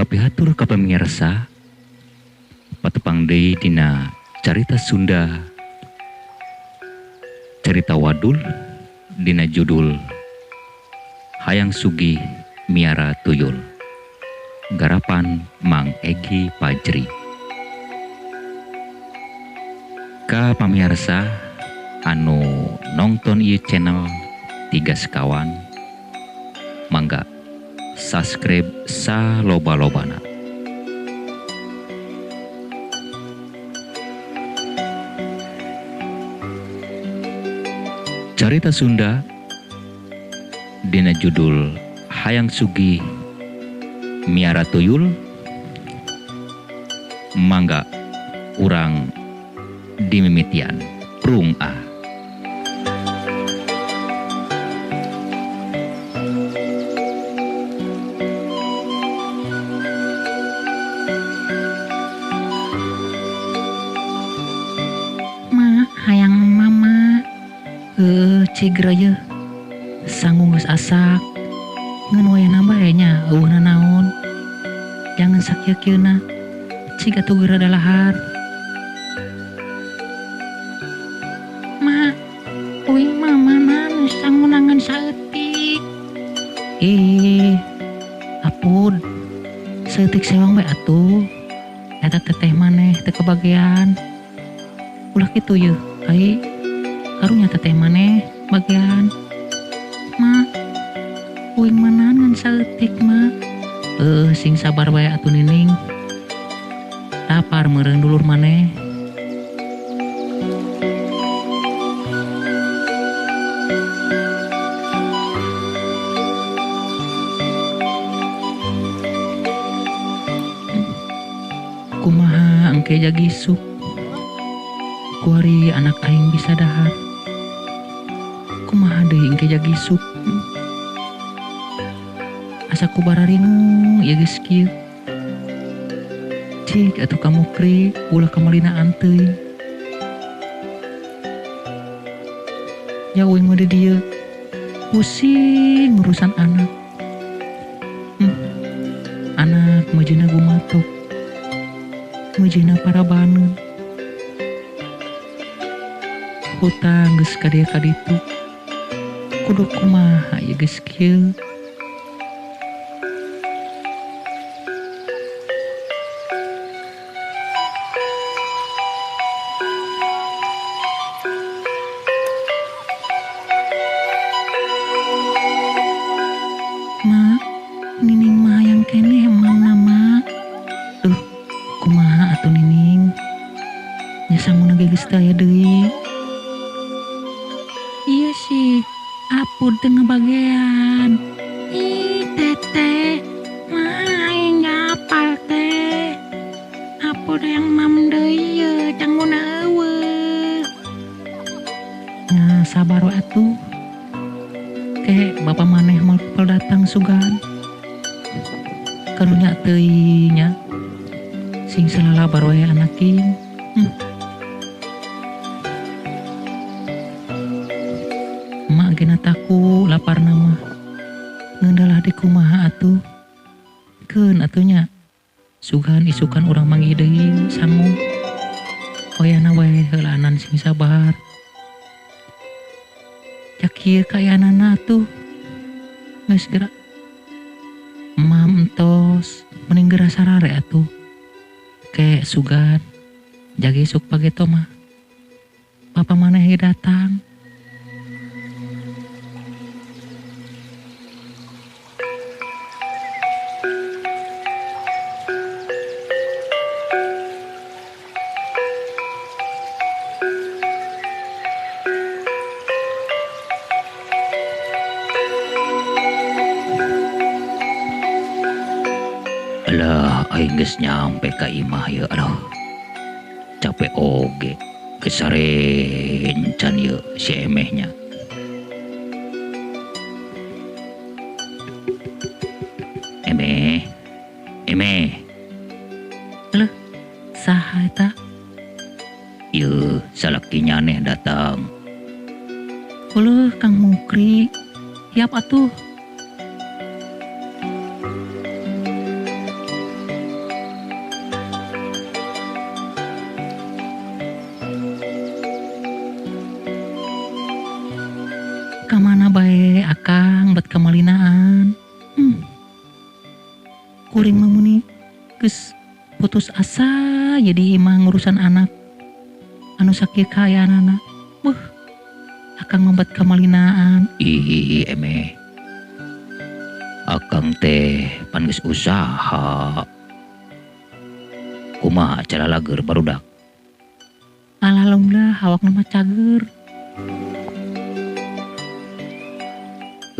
Kapihatur ka pamirsa, patepang deui dina Carita Sunda, Carita Wadul dina judul Hayang Sugih Miara Tuyul, garapan Mang Egi Pajri. Ka pamirsa anu nongton ieu channel Tiga Sekawan, mangga subscribe saloba-lobana. Carita Sunda dina judul Hayang Sugih Miara Tuyul, mangga urang dimimitian prung ah. Ma hayang mama cigra ye sangu geus asak ngan wayahna bae nya eueuh nanaon jangan sakieu-kieuna cig atuh geura dalahar. Ma uing mah mana sanguna ngan saeutik. Ih apud saeutik sewang bae atuh eta teteh maneh teu kabagean. Ulah kitu yeuh ai karunya teteh maneh bagean. Ma uing mana ngan saeutik ma. Sing sabar bae atuh Nining, lapar meureun dulur maneh. Kumaha engke jagi isuk kuari anak aing bisa dahar. Kumaha deui engke jagi isuk asa ku bararingung ieu geus kieu. Cik atuh ka Mukri ulah kamalinaan teuing. Ya uing mah di dieu pusing urusan anak. Anak meujeuhna gumatok, meujeuhna parabaneun. Hutang geus ka dieu ka ditu. Kudu kumaha ieu geus kieu. Ma, Nining mah hayang keneh emamna ma. Duh, kumaha atuh Nining? Nya sanguna ge geus teu aya deui. Iya sih, apud teu ngabagean. Ih, teteh, mah aing ngapal teh. Apud hayang mam deui ye, canguna eueuh. Nya sabar we atuh. Ke bapak maneh moal datang sugan. Karunya teuing nya. Sing salalabar we anak king. Emak gena taku laparna mah. Ngeundalah di kumaha atuh. Keun atuh nya. Sugan isukan urang manggih deui sangu. Oyana we heulaanan sing sabar. Kieu kaayaanana atuh. Geus geura. Emam entos mending geura sarare atuh. Ke sugan jagi isuk pageto mah. Papa maneh ge datang. Alah, aing geus nyampe ka imah ye, aduh. Capek oge, geus sarencan ye si emehnya. Emeh, emeh. Leuh, saha eta? Ye, salaki nyaneh datang. Uleuh Kang Mukri, siap atuh. Ka mana bae Akang bet kamalinaan. Kuring mah meni geus putus asa jadi imah ngurusan anak anu sakieu kaayaanana. Beuh, Akang mah bet kamalinaan. Ih, emeh. Akang teh pan geus usaha. Kumaha calalager barudak? Alhamdulillah awakna mah cager.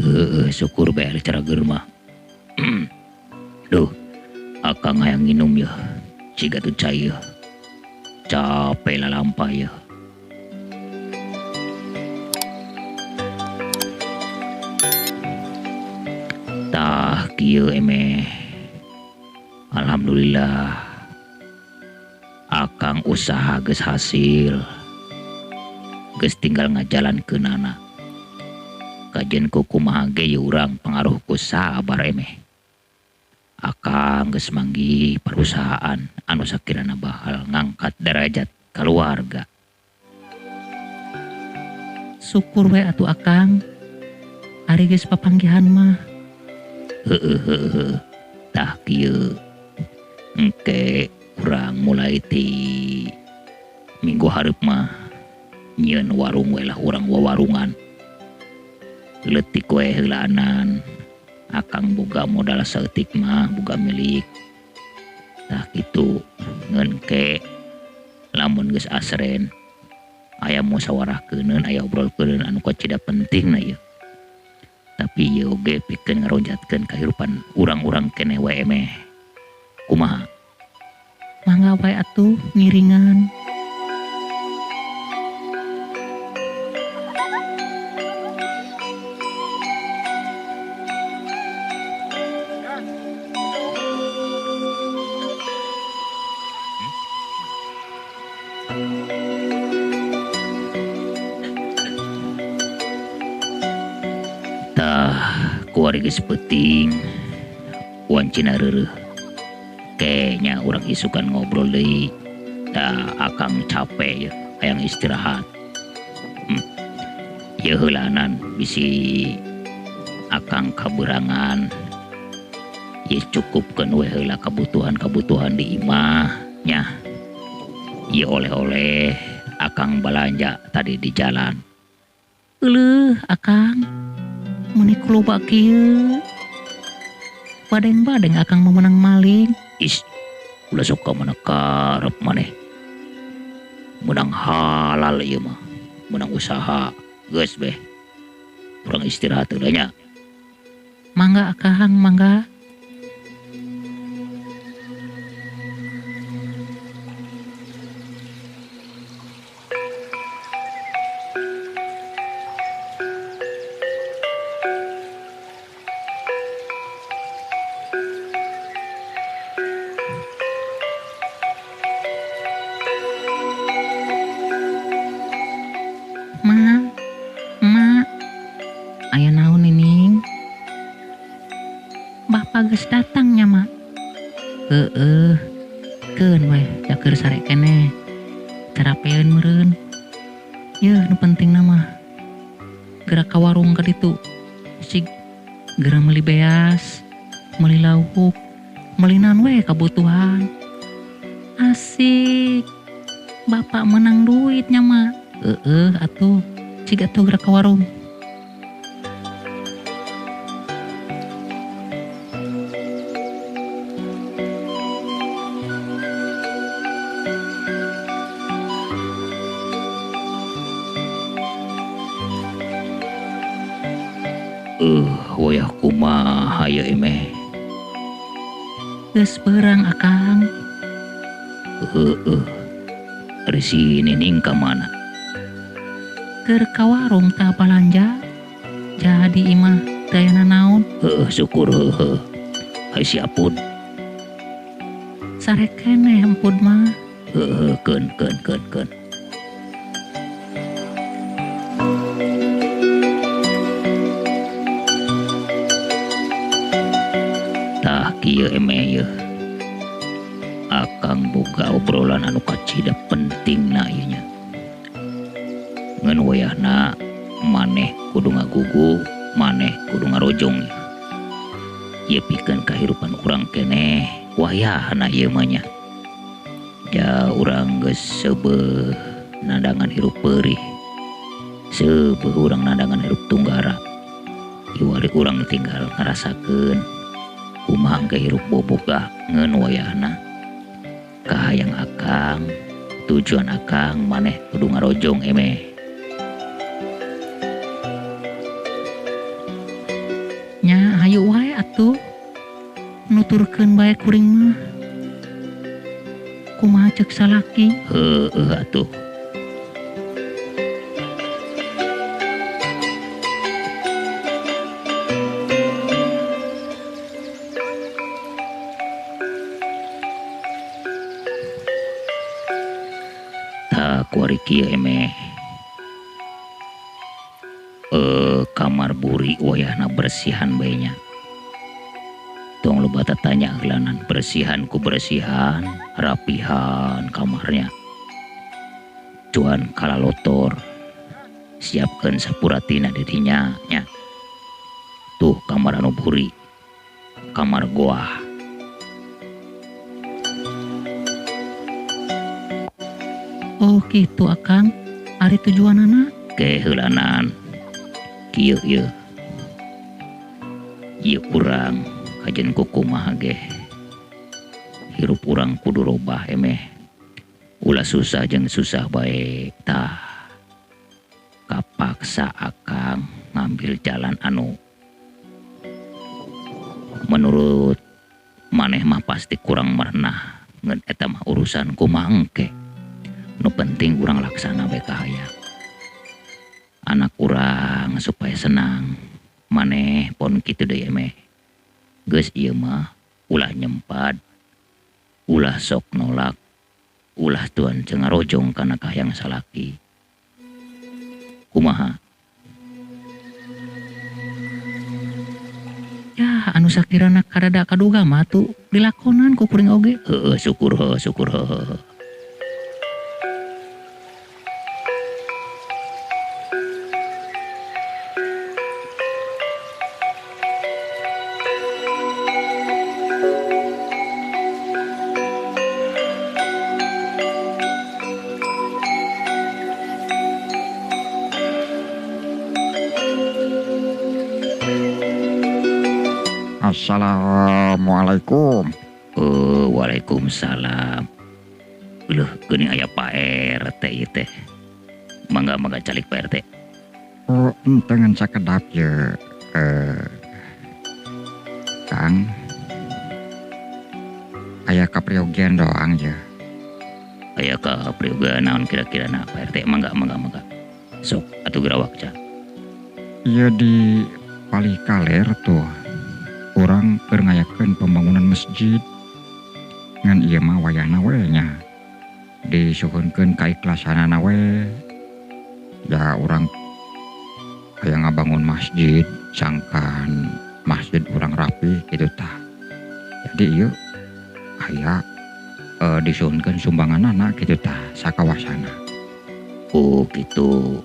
Heeh, syukur bae ari carager mah. Duh, akang hayang nginum yeuh. Ciga tuh cai yeuh. Capek lalampah yeuh. Tah kieu emeh. Alhamdulillah. Akang usaha geus hasil. Geus tinggal ngajalankeunana. Kajen ku kumaha ge ieu urang pangaruh ku sabar emeh. Akang geus manggih perusahaan anu sakirana bakal ngangkat derajat keluarga. Syukur we atuh Akang. Ari geus papanggihan mah. Heeh heeh heeh. Tah kieu. Engke urang mulai ti minggu hareup mah nyieun warung we lah urang wawarungan. Leutik we heulaanan. Akang boga modal saeutik mah boga milik. Tah kitu ngeun ke lamun geus asren aya musyawarahkeuneun aya obrolkeuneun anu kacida pentingna ieu. Tapi ieu oge pikeun ngaronjatkeun kahirupan urang-urang keneh wae emeh. Kumaha? Mangga wae atuh ngiringan. Tah, kuari geus peuting. Wancina reureuh. Kayaknya urang isukan ngobrol deui. Tah, akang capek ya, hayang istirahat. Ieu heulaanan bisi akang kaberangan. Ieu cukupkeun we heula kabutuhan-kabutuhan di imah nya. Ieu oleh-oleh akang balanja tadi di jalan. Euleuh Akang. Meuni kuloba kieu. Badeng-badeng Akang mah meunang maling. Is, ulah sok ka mana karep maneh. Meunang halal ieu mah, meunang usaha. Geus beh. Urang istirahat heula nya. Mangga Akang, mangga. Ma, ma, aya naon Nining? Bapak geus datang nya, Ma. Heeh, keun weh da keur sare keneh. Carapeun meureun. Yeuh nu pentingna mah geura ka warung ka ditu. Sig geura meuli beas, meuli lauk, meuli naon we kabutuhan. Asik. Bapak menang duit nya, Ma. Heeh atuh, cig atuh geura ka warung. Wayah kumaha ieu emeh. Geus beurang Akang. Heeh. Ari si Nining ka mana? Keur ka warung tah balanja. Jadi imah teu aya nanaon. Heeh, syukur heuh. Ari si Apud? Sare keneh empud mah. Heeh, keun keun keun keun. Tah kieu emeh yeuh. Akang boga obrolan anu kacida pentingna ieu nya. Ngan wayahna Maneh kudu ngagugu, maneh kudu ngarojong. Ieu pikeun kahirupan urang keneh wayahna ieu mah nya. Ja urang geus seubeuh nandangan hirup peurih. Seubeuh urang nandangan hirup tunggara. Iwali urang tinggal ngarasakeun kumaha engke hirup boboga ngeun wayahna. Kahayang akang, tujuan akang maneh kudu ngarojong emeh. Nya hayu wae atuh. Nuturkeun bae kuring mah. Kumaha ceuk salaki? Heueuh atuh. Tah kuari kieu emeh. Kamar buri wayahna bersihan bae nya. Tong loba tatanya heulanan, bersihan ku bersihan, rapihan kamarnya. Cuan kalalotor. Siapkeun sapuratina di dinya nya. Tuh kamar anu buri. Kamar goah. Oh kitu akang, ari tujuanana? Ke heulanan. Kieu ieu. Ieu urang kajen kukumaha ge. Hirup urang kudu robah emeh. Ulah susah jeung susah bae tah. Kapaksa akang ngambil jalan anu menurut maneh mah pasti kurang merenah. Ngan eta mah urusan kumaha engke. Nu penting urang laksana bae kahayang. Anak urang supaya senang. Maneh pon kitu deui emeh. Geus ieu mah ulah nyempad, ulah sok nolak, ulah tuan cengarojong kana kahayang salaki. Kumaha? Ya anu sakirana kadada kaduga mah tuh dilakonan ku kuring oge. Heueuh syukur heueuh syukur heueuh. Assalamualaikum. Waalaikumsalam. Leuh, geuning aya Pak RT ieu teh. Mangga mangga calik Pak RT. Oh, henteu ngan sakedap ye. Kang. Aya kapriogian doang ye. Aya kapriogian naon kira-kira na Pak RT? Mangga mangga mangga. Sok atuh gerawak ca. Ieu di palih kaler tuh. Urang keur ngayakeun pembangunan masjid. Ngan ieu mah wayahna we nya. Disuhunkeun kaikhlasanana we. Ya urang hayang ngabangun masjid, sangkan masjid urang rapi kitu tah. Jadi ieu aya disuhunkeun sumbanganana kitu tah sakawasana. Oh kitu.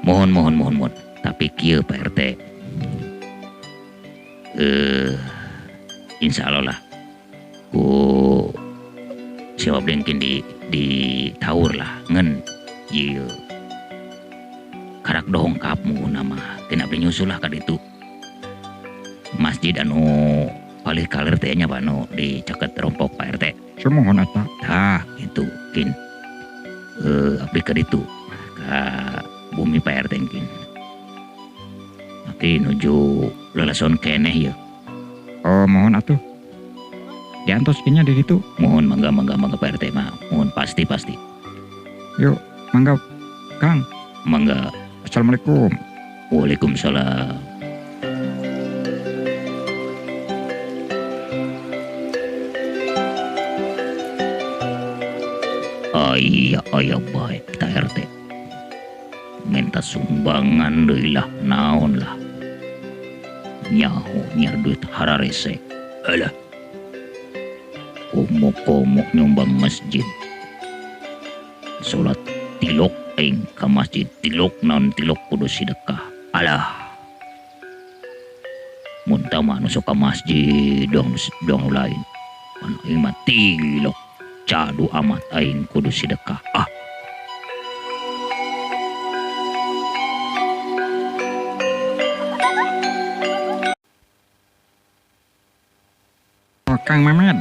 Mohon mohon mohon mohon. Tapi kieu Pak RT. Insya Allah lah ku siapa mungkin di taur lah ngen ieu karak dongkap mu nama kena nyusul lah ka ditu masjid anu palih kaler teh nya Pak nu di caket rompok Pak RT. Sumuhun eta. Tah kitu kin abdi ka ditu ka bumi Pak RT kin. Abdi nuju leleson keneh ya. Oh mohon atuh. Diantos nya di ditu. Mohon mangga mangga mangga Pak RT mah. Mohon pasti pasti. Yuk mangga Kang. Mangga. Assalamualaikum. Waalaikumsalam. Aya aya bae Pak RT. Minta sumbangan deui lah naon lah. Nyaho nyiar duit hararese. Alah. Komo-komo nyumbang masjid. Salat tilok. Aing ka masjid tilok naon tilok kudu sedekah. Alah. Mun tah mah nu sok ka masjid dong dong lain. Mun aing mah tilok cadu amat aing kudu sedekah. Ah. Oh, Kang Memet.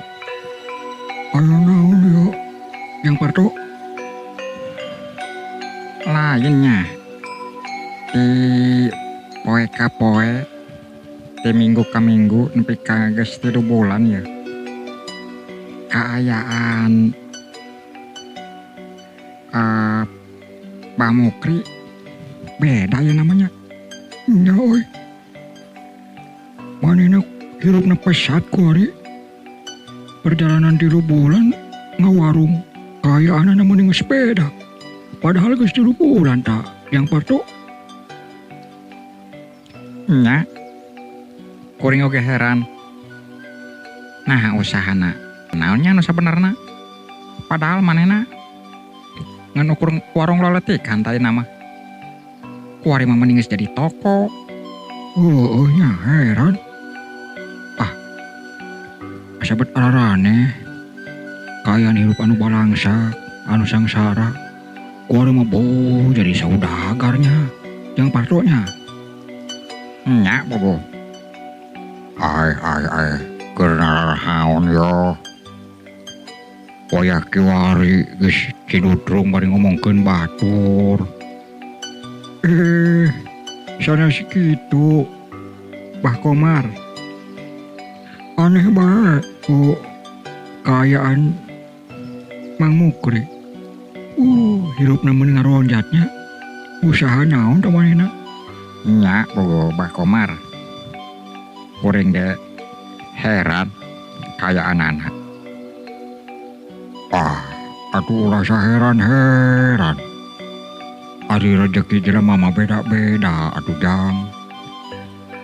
Ayo naon yo. Yang Parto lainnya di poe ka poe di minggu ka minggu nepi ka geus 3 bulan ya kaayaan Bah Mukri beda ya namanya nya euy manehna hirupna pesat kuari perjalanan 3 bulan ngawarung kaayaanna meuning geus beda. Padahal geus 3 bulan tak yang Parto nya kuring oge heran nah usahana naonnya nu sabenerna padahal manehna ngan ukur warung laletikan tadi nama kuari mah mending geus jadi toko. Oh nya heran ah asa bet araraneh kaayaan hirup anu balangsa anu sangsara kuari mah boh jadi saudagarnya yang Partonya nya bobo ai ai ai keur narahaon yo wayah kiwari geus cidudrung bari ngomongkeun batur sanes kitu Bah Komar aneh bae ku kaayaan Mang Mukri. Hirupna meuni ngaronjatnya usaha naon tah manehna nya bogo Bah Komar kuring ge heran kaayaanana. Ah atuh ulah saheran-heran ari rejeki jelema mah beda-beda atuh jang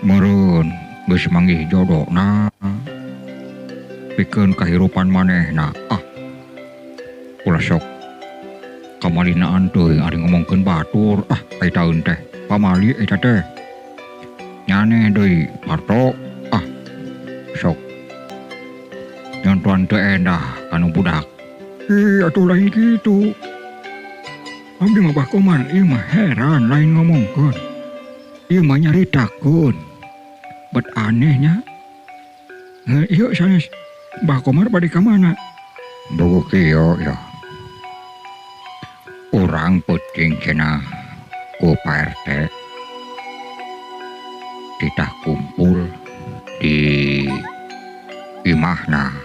meureun geus manggih jodona pikeun kahirupan manehna. Ah ulah sok kamalinaan teuing ari ngomongkeun batur. Ah eta teh pamali eta teh nyaneh deui Parto. Ah sok nyontoan teu endah kanu budak. Atuh lain kitu abdi mah Bah Komar ieu mah heran lain ngomongkeun ieu mah nyaritakeun bet anehnya. Ieu sanes Bah Komar bade ka mana bogo kieu ya urang peuting cenah ku Pak RT titah kumpul di imahna.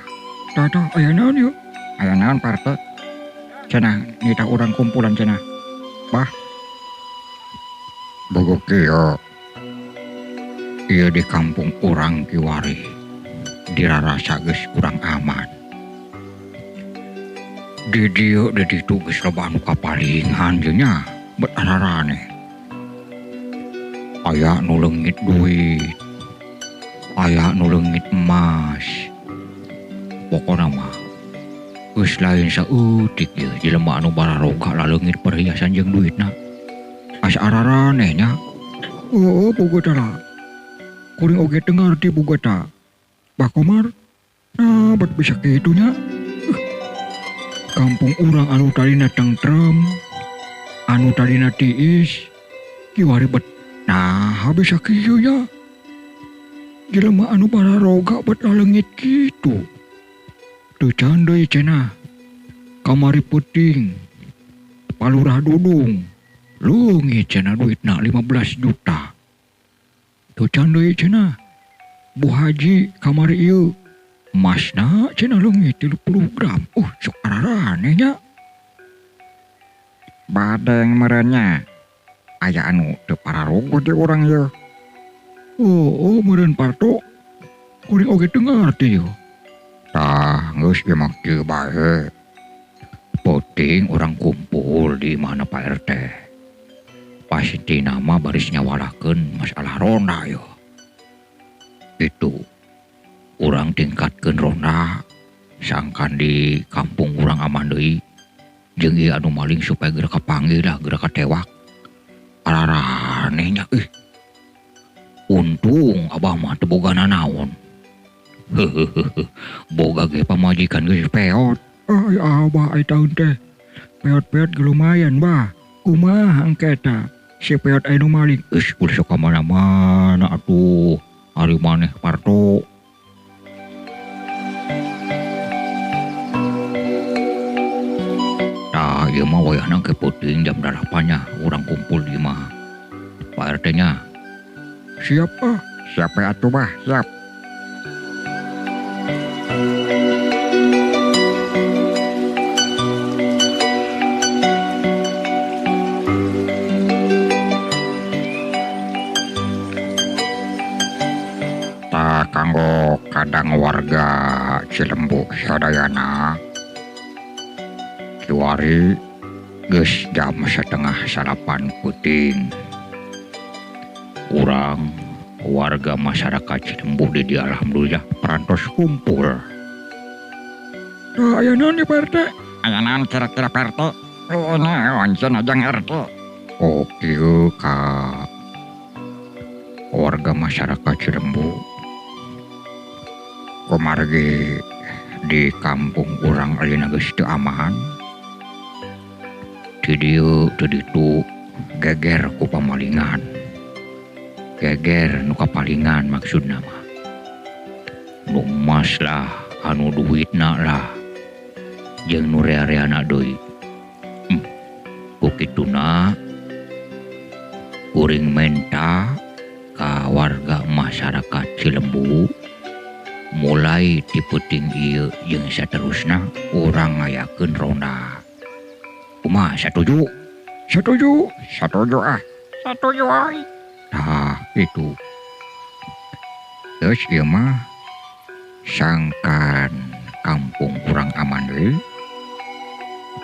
Tah aya naon yeuh? Aya naon Pak RT? Cenah nitah urang kumpulan cenah. Bah bogo kieu ieu di kampung urang kiwari dirarasa geus kurang aman. Di dieu di ditu geus loba anu kapalingan jeung nya bet araraneh. Aya nu leungit duit, aya nu leungit emas. Pokona mah geus lain saeutik ieu jelema anu bararoga laleungit perhiasan jeung duitna. Asa araraneh nya. Oh, bogo tah. Kuring oge teu ngarti bogo tah. Bah Komar, nah bet bisa kitu nya. Kampung urang anu tadina tengtrem, anu tadina tiis, kiwari bet nah bisa kieu nya. Jelema anu bararoga bet laleungit kitu. Teu can deui cenah. Kamari peuting, Palurah Dudung, leungit cenah duitna 15 juta. Teu can deui cenah. Bu Haji kamari ieu emasna cenah leungit 30 gram. Sok araraneh nya. Badeng meureun nya aya anu teu pararogoh di urang ieu. Oh, meureun Parto kuring oge teu ngarti ieu. Tah geus ieu mah kieu bae. Peuting urang kumpul di mana Pak RT. Pastina mah baris nyawarakeun masalah ronda ieu. Itu urang tingkatkeun ronda sangkan di kampung urang aman deui. Jeung ieu anu maling supaya geura kapanggih lah, geura katewak. Araraneh nya euy. Untung abah mah teu boga nanaon. Heuheuh. Boga ge pamajikan geus peot. Ay abah ai taun teh. Peot-peot ge lumayan bah. Kumaha engke eta? Si peot anu maling. Geus ulah sok ka mana-mana atuh. Ari maneh Parto. Tah ieu mah wayahna ke peuting jam 8 nya urang kumpul di imah. Pak RT nya. Siap ah. Siap atuh bah, siap. Tah kanggo kadang warga Cilembu sadayana. Kiwari geus jam 7:30 peuting. Urang warga masyarakat Cilembu di dieu alhamdulillah parantos kumpul. Tah aya naon ieu Pak RT? Aya naon kira-kira Pak RT? Oh, naon cenah jang RT? Oh, kieu ka warga masyarakat Cilembu. Kumargi di kampung urang ayeuna geus teu aman. Di dieu teu ditu geger ku pamalingan. Geger nu kapalingan maksudna mah. Nu emas lah, anu duitna lah. Jeung nu rea-reana deui. Ku kituna kuring menta ka warga masyarakat Cilembu mulai ti peuting ieu jeung saterusna urang ngayakeun ronda. Kumaha satuju? Satuju. Satuju ah. Satuju ai. Tah itu. Terus ieu mah sangkan kampung urang aman deui,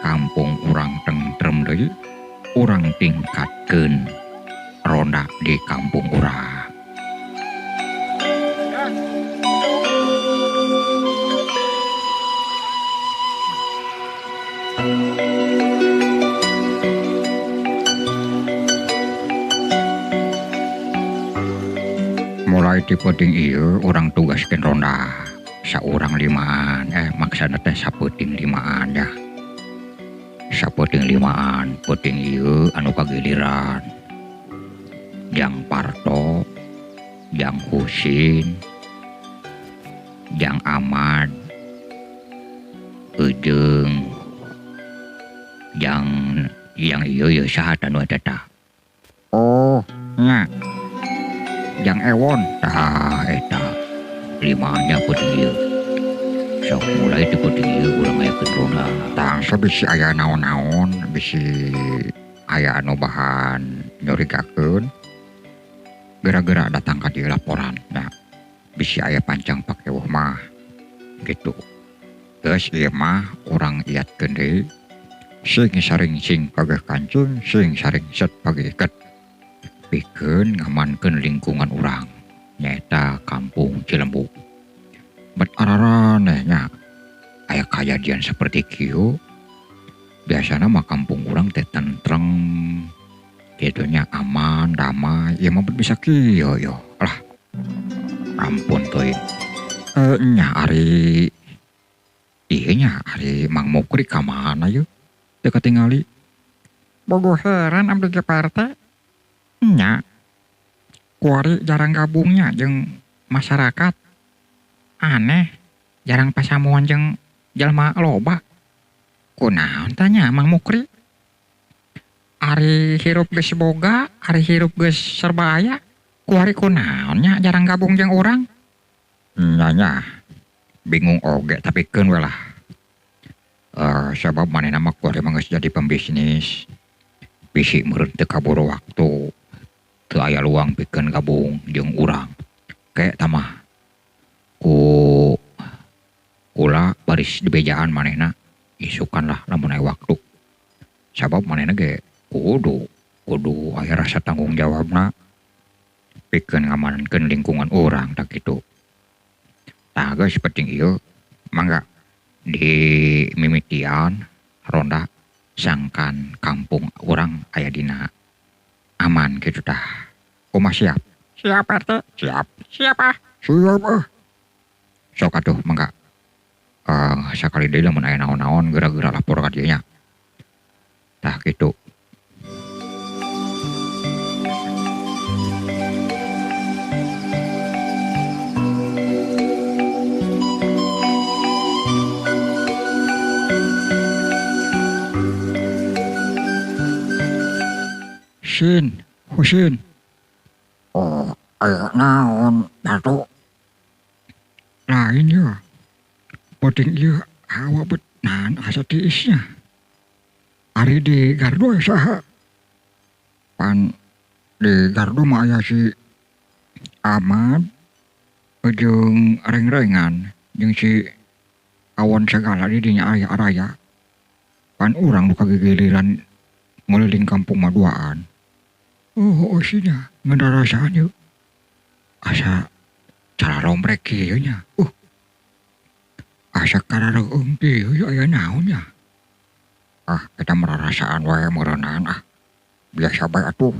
kampung urang tentrem deui, urang tingkatkeun ronda di kampung urang. Mulai ti peuting ieu urang tugaskeun ronda saurang limaan, maksana teh sapeuting limaan ya. Sapeuting limaan, peuting ieu anu kagiliran. Jang Parto, Jang Husin, Jang Ahmad, jeung Jang yang ieu ieu saha tah nu eta tah? Oh, nya. Jang Ewon tah eta limaannya peuting ieu. Sok mulai ti peuting ieu urang ngayakeun ronda. Tah bisi aya naon-naon, bisi aya anu bahan nyurigakeun. Gara-gara datang ka dieu laporan. Nah, bisi aya pancang pakewuh mah gitu. Geus ieu mah urang iatkeun deui. Sing saring sing pageh kancing, sing saring set pageh iket. Pikeun ngamankeun lingkungan urang nyaeta kampung Cilembu. Bet araraneh nya aya kajadian seperti kieu. Biasana mah kampung urang teh tentrem kitu nya, aman, damai. Ieu mah bisa kieu yo. Lah ampun teuing. Nya ari ieu nya ari Mang Mukri ka mana yeuh? Teu katingali. Bogo heran abdi ge Pak RT. Nya kuari jarang gabungnya jeung masyarakat. Aneh, jarang pasamuan jeung jalma loba. Kunaon tah nya Mang Mukri? Ari hirup geus boga, ari hirup geus serba aya, kuari kunaon nya jarang gabung jeung urang? Nya nya bingung oge tapi keun we lah. Sabab manehna mah kuari mah geus jadi pembisnis. Bisi meureun teu kaburu waktu. Teu aya luang pikeun gabung jeung urang. Ke tamah ku kula baris dibejaan manehna isukan lah lamun aya waktu. Sabab manehna ge kudu aya rasa tanggung jawabna pikeun ngamankeun lingkungan urang tah kitu. Tah geus penting ieu mangga di mimitian ronda Sangkan kampung urang aya dina aman kitu tah. Kumaha siap? Siap RT. Siap. Siap ah. Siap ah. Sok atuh mangga. Sakali deui lamun aya naon-naon geura-geura lapor ka dieu nya. Tah kitu. Sin, Husin. Oh, aya naon Parto? Lain ya. Penting ieu hawa bet nahan asa tiisnya. Ari di gardu aya saha? Pan di gardu mah aya si Ahmad jeung reng-rengan jeung si awon segala di dinya aya araya. Pan urang nu kagigiliran ngeliling kampung mah duaan. Oh, sinya ngedarasaan yuk. Asa cara lomrek kieu nya. Asa karareung kieu aya naon nya. Ah, eta merarasaan wae meureunaan ah. Biasa bae atuh.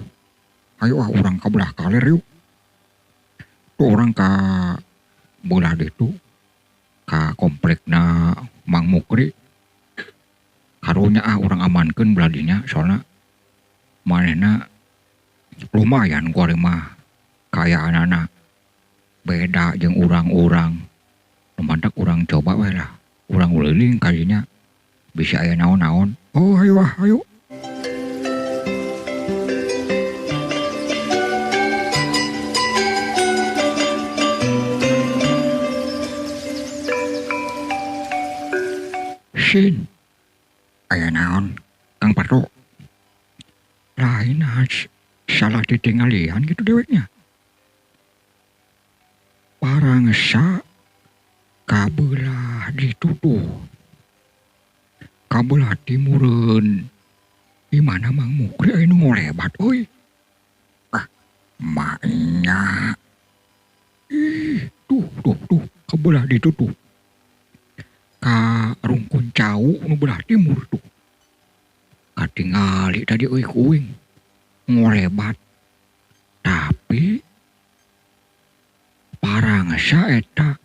Ayo ah urang ka belah kaler yuk. Tuh urang ka belah ditu ka komplekna Mang Mukri. Karunya ah urang amankeun belah dinya soalna manehna lumayan kuari mah kaayaanana beda jeung urang-urang. Lumantak urang coba we lah, urang uliling kadinya bisa aya naon-naon. Oh ayo ah ayo. Sin, aya naon Kang Parto? Lain salah ditinggalian gitu deweknya. Parangsa kabelah ditutuh. Kabelah timureun. Di mana Mang Mukri aya nu ngolebat euy. Ah, maknya. Ih, tuh tuh tuh kabelah ditutuh. Ka rungkun cau nu belah timur tuh. Katingali tadi euy kuing ngolebat. Tapi parangsa eta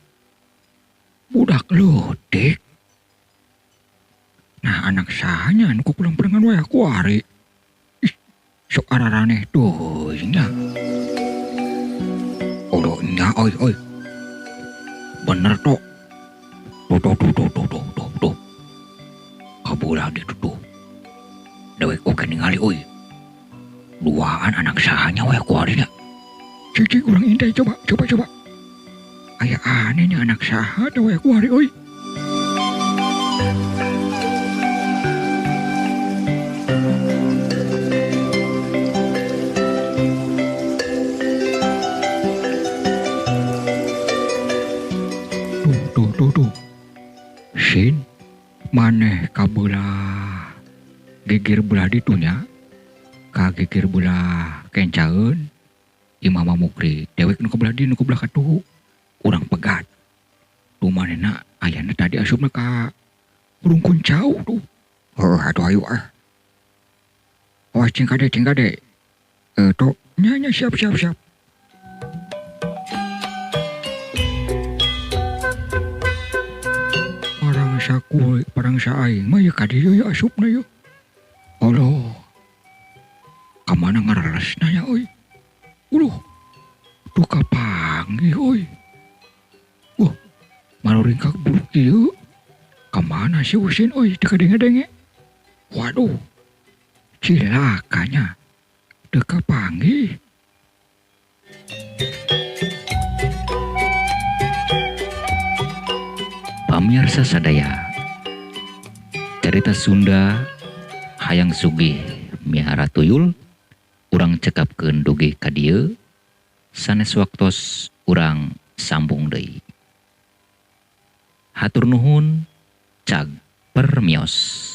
budak leutik. Nah anak sahanya nu kupulang-pulangan wae kuari. Ih, sok araraneh teuing nya. Oh nya oi oi. Bener tok. Tuh tuh tuh tuh tuh tuh tuh. Kabelah ditu tuh. Dewek oge ningali euy. Duaan anak sahanya wae kuari nya. Cicing urang intai coba coba coba. Aya anehnya anak saha teh wae kuari euy. Tuh tuh tuh tuh. Sin maneh kabelah gigir belah ditunya ka gigir belah kencaeun imah Mang Mukri dewek nu kabelah di nu kabelah katuhu urang pegat tuh manehna ayana tadi asupna ka rungkun cau tuh. Heuh atuh ayo ah. Awas cing kade tok nya nya siap siap siap. Parang parang aing mah ieu ka dieu ieu asupna ieu. Allah. Ka mana ngareresna nya euy. Uluh. Tuh kapanggih euy. Wah, maruringkak buruk ieu. Ka mana si Usin euy teu kadenge-denge. Waduh. Cilakanya. Teu kapanggih. Pamirsa sadaya, carita Sunda hayang sugih mihara tuyul urang cekapkeun dugi ka dieu sanes waktos urang sambung deui. Hatur nuhun, cag permios.